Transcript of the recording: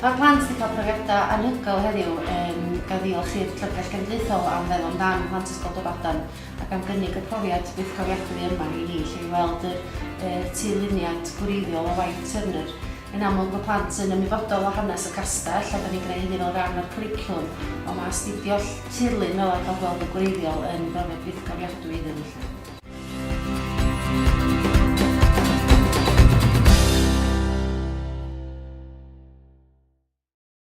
Mae'r plant wedi cael profiadau anhygoel heddiw, yym, gan ddiolch i'r Llyfrgell Genedlaethol am feddwl amdan plant Ysgol Dolbadarn ac am gynnig y profiad bythgofiadwy yma i ni, lle i weld yr, yr tirluniad gwreiddiol o waith Turner. Yn amlwg mae plant yn ymwybodol o hanes y castell a 'da ni'n gwneud hynny fel rhan o'r cwricwlwm, ond mae astudio tirlun fel a cael gweld y gwreiddiol yn brofiad bythgofiadwy iddyn nhw 'lly.